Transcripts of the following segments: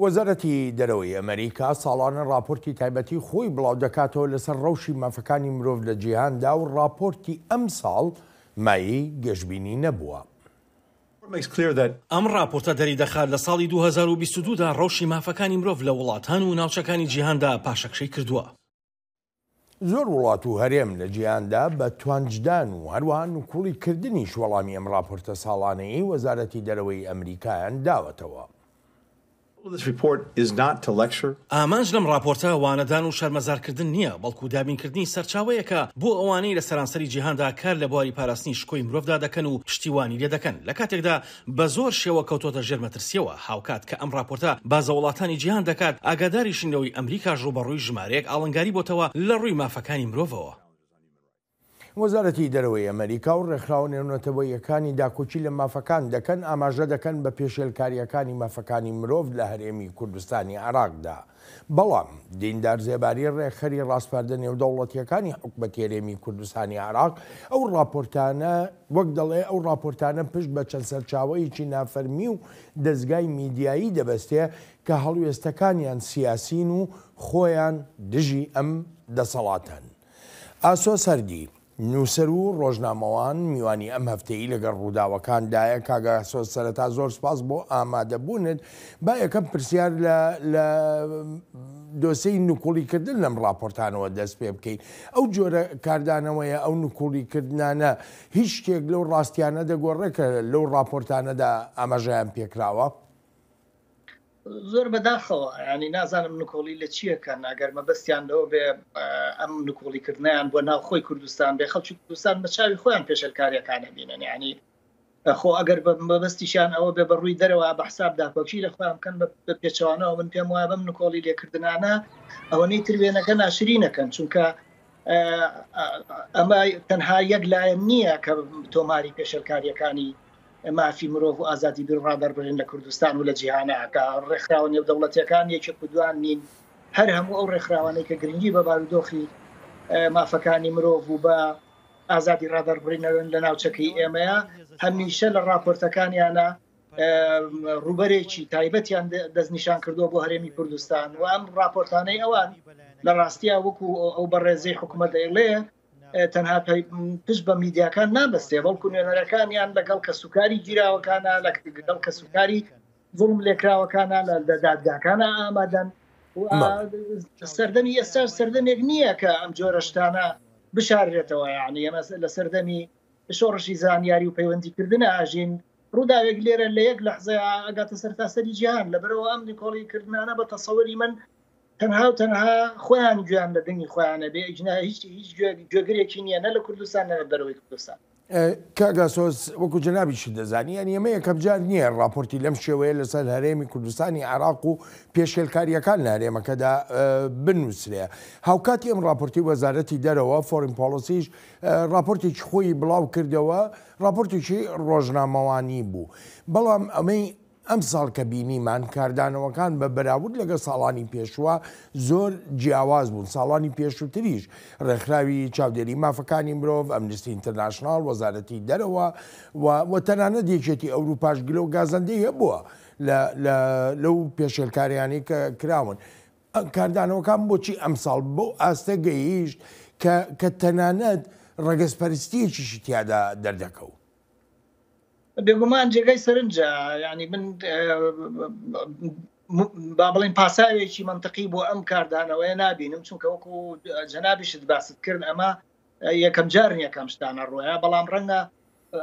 وەزارەتی دەرەوەی ئەمەریکا ساڵانە ڕاپۆرتی تایبەتی خۆی بڵاودەکاتەوە لەسەر ڕەوشی مافەکانی مرۆڤ لە جیهاندا و ڕاپۆرتی ئەمساڵ مایەی گەشبینی نەبووە. ئەم ڕاپۆرتە دەریدەخات لە ساڵی 2022 دا ڕەوشی مافەکانی مرۆڤ لە وڵاتان و ناوچەکانی جیهاندا پاشەکشەی کردووە. زۆر وڵات و هەرێم لە جیهاندا بە توانجدان و هەروەها نکوڵی کردنیش وەڵامی ئەم ڕاپۆرتە ساڵانەیەی وەزارەتی دەرەوەی ئەمریکایان داوەتەوە. ئامانج لەم ڕاپۆرتە وانەدان و شەرمەزارکردن نییە، بەڵکو دابینکردنی سەرچاوەیەکە بۆ ئەوانەی لە سەرانسەری جیهاندا کار لە بواری پاراستنی شکۆی مرۆڤدا دەکەن و پشتیوانی لێدەکەن، لە کاتێکدا بە زۆر شێوە کەوتۆتە ژێر مەترسییەوە، هاوکات کە ئەم ڕاپۆرتە باس لە وڵاتانی جیهان دەکات، ئاگاداریشین لەوەی ئەمریکاش ڕووبەڕووی ژمارەیەک ئاڵنگاری بۆتەوە لە ڕووی مافەکانی مرۆڤەوە. وەزارەتی دەرەوەی ئەمەریکا و ڕێکخراوە نێونەتەوەییەکانی داکۆکی لە مافەکان دەکەن ئاماژە دەکەن بە پێشێلکارییەکانی مافەکانی مرۆڤ لە هەرێمی کوردستانی عێراقدا. بەڵام دیندار زێباری ڕێکخەری ڕاسپاردە نێودەوڵەتییەکانی حکومەتی هەرێمی کوردستانی عێراق ئەو ڕاپۆرتانە وەک دەڵێ ئەو ڕاپۆرتانە پشت بە چەند سەرچاوەیەکی نافەرمی و دەزگای میدیایی دەبەستێ کە هەڵوێستەکانیان سیاسین و خۆیان دژی ئەم دەسەڵاتەن. ئاسۆ سەردی، نووسەر و ڕۆژنامەوان میوانی ئەم هەفتەی لەگەڵ ڕووداوەکاندایە، کاک ئاسۆ سەرەتا زۆر سوپاس بۆ ئامادەبوونت، با یەکەم پرسیار لە لە دۆسێی نکوڵیکردن لەم ڕاپۆرتانەوە دەست پێ بکەین، ئەو جۆرە کاردانەوەیە، ئەو نکوڵیکردنانە هیچ شتێک لەو ڕاستیانە دەگۆڕێ کە لەو ڕاپۆرتانەدا ئاماژەیان پێکراوە؟ زۆر بەداخەوە ینی نازانم نکۆڵی لە چیەکەن ئەگەر مەبەستیان لەوە بێ ئەم نکۆڵیکردنیان بۆ ناو خۆی کوردستان بێ خەڵکی کوردستان بە چاوی خۆیان پێشلکاریەکانە بینن ینی خۆ ئەگەر بە مەبەستیشیان ئەوە بێ بە ڕووی دەرەوە بە حساب داکۆکی لە خۆیان بکەن بە پێچەوانەوە من پێم وایە بەم نکۆڵی لێکردنانە ئەوەنەی تر وێنەکە ناشرینەکەن چونکە ئەمە تەنها یەک لایەن نییە کە تۆماری پێشلکاریەکانی مافی مرۆڤ و ئازادی بیر ڕادەربڕین لە کوردستان و لە جیهانە کە ڕێکخراوە نێودەوڵەتیەکان یەکێک و دوان نین هەر هەموو ئەو ڕێکخراوانەی کە گرنگی بە بارودۆخی مافەکانی مرۆڤ و بە ئازادی ڕادەربڕینەوەن لە ناوچەکەی ئێمەیە هەمیشە لە ڕاپۆرتەکانیانە ڕووبەرێکی تایبەتیان دەستنیشان کردووە بۆ هەرێمی کوردستان و ئەم ڕاپۆرتانەی ئەوان لە ڕاستیا وەکو ئەو بەڕێزەی حکوومەت دەیڵێ تەنها پشت بە میدیاکان نابەستێ بەڵکو نوێنەرەکانیان لەگەڵ کەسوکاری گیراوەکانە لەگەڵ کەسوکاری زوڵم لێکراوەکانە لە دادگاکانە ئامادەن سەردەمی ئێستا سەردەمێک نییە کە ئەم جۆرە شتانە بشاررێتەوە یعنی ئێمە لە سەردەمی شۆڕشی زانیاری و پەیوەندیکردنە ئاژین ڕووداوێک لێرە لە یەک لەحزەیە ئەگاتە سەرتاسەری جیهان لەبەرەوە ئەم نکۆڵی کردنانە بە تەسەوری من تەنها و تەنها خۆیان گوێیان لە دەنگی خۆیانە بێ ئیجنا هیچ هیچ گوێگرێکی نییە نە لە کوردستان نە لە دەرەوەی کوردستان. کاک ئاسۆس وەکو جەنابیشت دەزانی یانی ئەمە یەکەم جار نییە ڕاپۆرتی لەم شێوەیە لەسەر هەرێمی کوردستانی عێراق و پێشێلکارییەکان لە هەرێمەکەدا بنووسرێ. هاوکاتی ئەم ڕاپۆرتی وەزارەتی دەرەوە فۆرین پۆڵسیش ڕاپۆرتێکی خۆی بڵاو کردەوە، ڕاپۆرتێکی ڕۆژنامەوانی بوو. بەڵام ئەمەی ئەمساڵ کە بینیمان کاردانەوەکان بە بەراورد لەگەڵ ساڵانی پێشووە زۆر جیاواز بوون، ساڵانی پێشووتریش ڕێکخراوی چاودێری مافەکانی مرۆڤ، ئەمنستی ئینتەرناشناڵ، وەزارەتی دەرەوە و و تەنانەت یەکێتی ئەوروپاش گلە و گازەندەی هەبووە لە لە لەو پێشێلکاریانەی کە کراون. کاردانەوەکان بۆچی ئەمساڵ بەو ئاستە گەیشت کە کە تەنانەت ڕەگەزپەرستییەکیشی تیادا دەردەکەوت؟ بێگومان جێگای سەرنجە ینی من با بڵێن پاساوێکی منطقی بۆ ئەم کاردانەوەیە نابینم چونکە وەکو جەنابیشت باست کرد ئەمە یەکەم جار نییە کەم شتانە ڕۆیە بەڵام ڕەنگە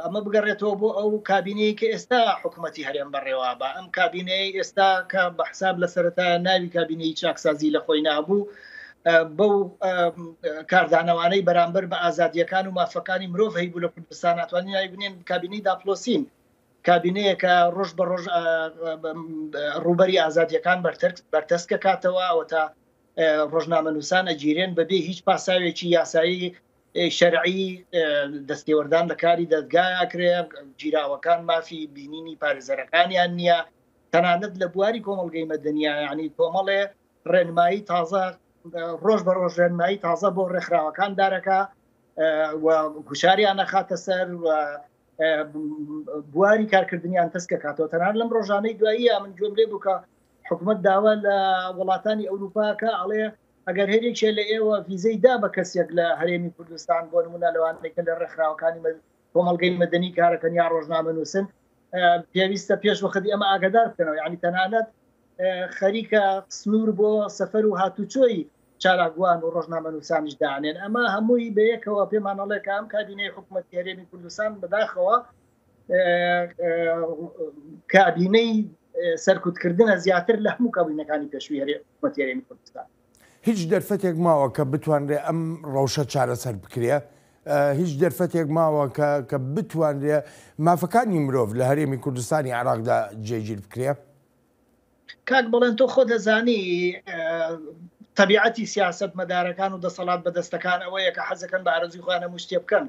ئەمە بگەڕێتەوە بۆ ئەو کابینەیە کە ئێستا حکوومەتتی هەرێم بەڕێوە بە ئەم کابینەی ئێستا کە بە حساب لە سەرەتا ناوی کابینەی چاکسازی لە خۆی نابوو بەو کاردانەوانەی بەرامبەر بە ئازادیەکان و مافەکانی مرۆڤ هەیبوو لە کوردستان ناتوانین ناوی بنێن کابینەی داپلۆسین کابینەیەکە ڕۆژ بە ڕۆژ ڕووبەری ئازادیەکان بەرتەسکە کاتەوە ئەوە تا ڕۆژنامەنووسان ئەگیرێن بەبێ هیچ پاساوێکی یاسایی شەرعی دەستێوەردان لە کاری دەستگای ئەکرێ گیراوەکان مافی بینینی پارێزەرەکانیان نییە تەنانەت لە بواری کۆمەڵگەی مەدەنیە یعنی کۆمەڵێ ڕێنمایی تازە ڕۆژ بە ڕۆژ ڕێنمایی تازە بۆ ڕێکخراوەکان دارەکە و گوشاریان نەخاتە سەر و بواری کارکردنیان تەسکە کاتەوە تەنان لەم ڕۆژانەی دواییە من گوێم لێ بوو کە حکومەت داوا لە وڵاتانی ئەوروپا کە ئەڵێ ئەگەر هەرێکێ لە ئێوە ڤیزەی دا بە کەسێک لە هەرێمی کوردستان بۆ نمونە لەوانەیە کە لە ڕێکخراوەکانی کۆمەڵگەی مەدەنی کارەکەن یا ڕۆژنامەنووسن پێویستە پێش وەخت ئێمە ئاگادار بکەنەوە یعنی تەنانەت خەریکە سنوور بۆ سەفەر و هاتوچۆی چالاکوان و ڕۆژنامەنووسانیش دانێن ئەمە هەمووی بەیەکەوە پێمان ئەڵێ کە ئەم کابینەی حکوومەتی هەرێمی کوردستان بەداخەوە کابینەی سەرکوتکردنە زیاتر لە هەموو کابینەکانی پێشووی حکوومەتی هەرێمی کوردستان. هیچ دەرفەتێک ماوە کە بتوانرێ ئەم ڕەوشە چارەسەر بکرێ؟ هیچ دەرفەتێک ماوە کە کە بتوانرێ مافەکانی مرۆڤ لە هەرێمی کوردستانی عێراقدا جێگیر بکرێ؟ کاک بەڵێن تۆ خۆ دەزانی تەبیعەتی سیاسەت مەدارەکان و دەسەڵات بەدەستەکان ئەوەیە کە حەزەکەن بە ئارەزوی خۆیان هەموو شتێ بکەن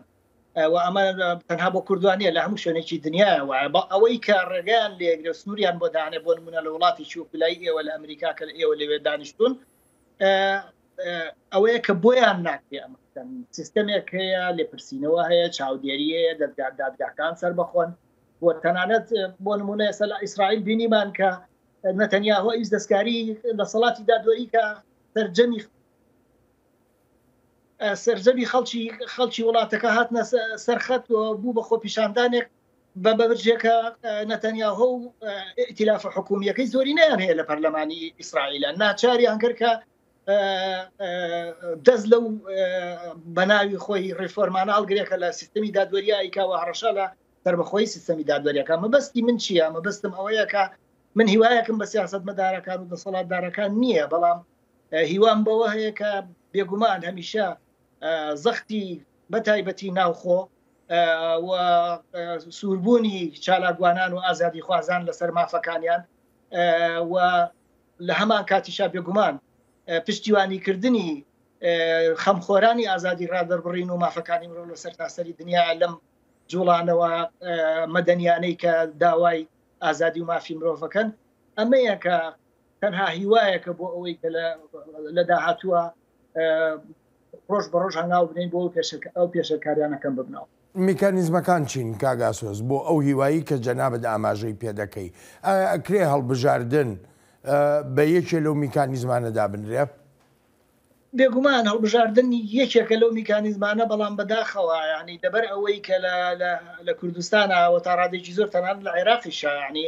و ئەمە تەنها بۆ کوردوان نیە لە هەموو شوێنێکی دنیاە وایە بە ئەوەی کە ڕێگەیان لێگرێ و سنووریان بۆ دانێ بۆ نمونە لە وڵاتێکی وەکو لای ئێوە لە ئەمریکا کە ئێوە لەوێ دانیشتون ئەوەیە کە بۆیان ناکرێ ئەمە بکەن سیستەمێک هەیە لێپرسینەوە هەیە چاودێری هەیە دەزگا دادگاکان سەربەخۆن و تەنانەت بۆ نمونە ئێستا لە ئیسرائیل بینیمان کە نەتەنیاهۆ ئیس دەستکاری دەسەڵاتی دادوەری کە سەرجەمی سەرجەمی خەڵکی خەڵکی وڵاتەکە هاتنە سەرخەت بوو بە خۆپیشاندانێک بە بەبرجێکە نەتەنیاهۆ و ئیتیلافە حکومیەکەی زۆری نیان هەیە لە پەرلەمانی ئیسرائیلە ناچاریان کرد کە دەست لەو بەناوی خۆی ڕیفۆرمانە هەڵگرێکە لە سیستمی دادوەریە ئەیکاوە هەڕەشە لە سەربەخۆی سیستەمی دادوەریەکە مەبەستی من چییە مەبەستم ئەوەیە کە من هیوایەکم بە سیاسەتمەدارەکان و دەسەڵاتدارەکان نییە بەڵام هیوام بەوە هەیە کە بێگومان هەمیشە زەختی بەتایبەتی ناوخۆ و سووربوونی چالاکوانان و ئازادیخوازان لەسەر مافەکانیان و لە هەمان کاتیشا بێگومان پشتیوانیکردنی خەمخۆرانی ئازادی ڕادەربڕین و مافەکانی مرۆڤ لە سەرتاسەری دنیا لەم جوڵانەوە مەدەنیانەی کە داوای ئازادی و مافی مرۆڤەکەن ئەمەیە کە تەنها هیوایەکە بۆ ئەوەی کە لە داهاتووە ڕۆژ بە ڕۆژ هەنگاو بنین بۆ ئەو پێشێلکاریانە کەم ببنەوە. میکانیزمەکان چین کاک ئاسۆس بۆ ئەو هیوایی کە جەنابت ئاماژەی پێ دەکەی؟ ئایا ئەکرێ هەڵبژاردن بە یەکێ لەو میکانیزمانە دابنرێ؟ بێگومان هەڵبژاردن یەکێکە لەو میکانیزمانە، بەڵام بەداخەوە یانی لەبەر ئەوەی کە لە کوردستانا و تا ڕادەیەکی زۆر تەنانەت لە عێراقیشا یانی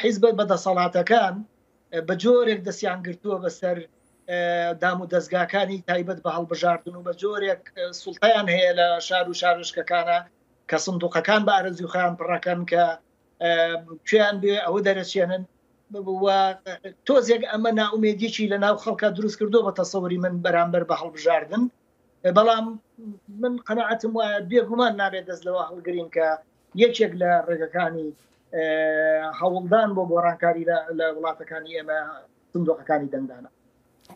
حیزبە بەدەسەڵاتەکان بە جۆرێک دەستیان گرتووە بەسەر دام و دەستگاکانی تایبەت بە هەڵبژاردن و بە جۆرێک سوڵتەیان هەیە لە شار و شارۆچکەکانە کە سندوقەکان بە ئارەزوی خۆیان پڕەکەن کە کوێیان بێ ئەوە دەرەچێنن و تۆزێک ئەمە ناومێدیی لە ناو خەڵکە دروست کردو بە تەسەوری من بەرامبەر بە هەڵبژاردن بەڵام من قەنەعەتم وایە بێگومان نابێت دەست لەوە هەڵگرین کە یەکێک لە ڕێگەکانی هەوڵدان بۆ گۆڕانکاری لە وڵاتەکانی ئێمە سندوقەکانی دەنگدانە.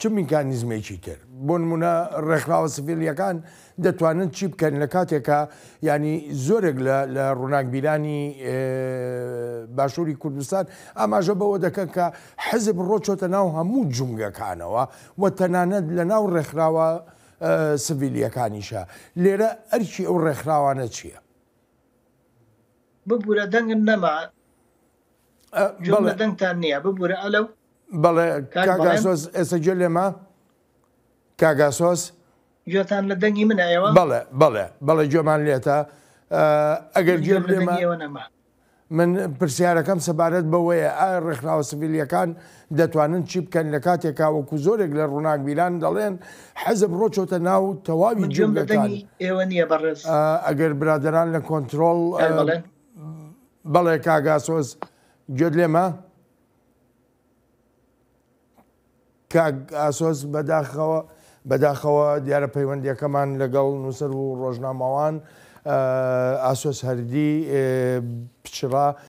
چ میکانیزمێکی تر؟ بۆ نمونە ڕێکخراوە سڤیلیەکان دەتوانن چی بکەن لە کاتێکا یانی زۆرێک لە لە ڕووناکبیرانی باشووری کوردستان ئاماژە بەوە دەکەن کە حزب ڕۆچۆتە ناو هەموو جومگەکانەوە و تەنانەت لە ناو ڕێکخراوە سڤیلیەکانیشە لێرە ئەرکی ئەو ڕێکخراوانە چییە؟ ببورە دەنگم نەما گوێم لە دەنگتان نییە ببورە ئەلەو. بەڵێ کاک ئاسۆس ئێستا گوێ لێمە کاک ئاسۆس؟ گوێتان لە دەنگی منە ئێوە؟ بەڵێ بەڵێ بەڵێ گوێمان لێتە ئەگەر گوێم لێمە نەما. من پرسیارەکەم سەبارەت بەوەیە ئایا ڕێکخراوە سڤیلیەکان دەتوانن چی بکەن لە کاتێکا وەکو زۆرێک لە ڕووناکبیران دەڵێن حزب ڕۆچۆتە ناو تەواوی من گوێم لە جومگەکان دەنگی ئێوە نییە بەڕێز. ئەگەر برادەران لە کۆنترۆڵ کاک بەڵێن. بەڵێ کاک ئاسۆس گوێت لێمە؟ کاک ئاسۆس بەداخەوە بەداخەوە دیارە پەیوەندیەکەمان لەگەڵ نووسەر و ڕۆژنامەوان ئاسۆس هەردی پچڕا.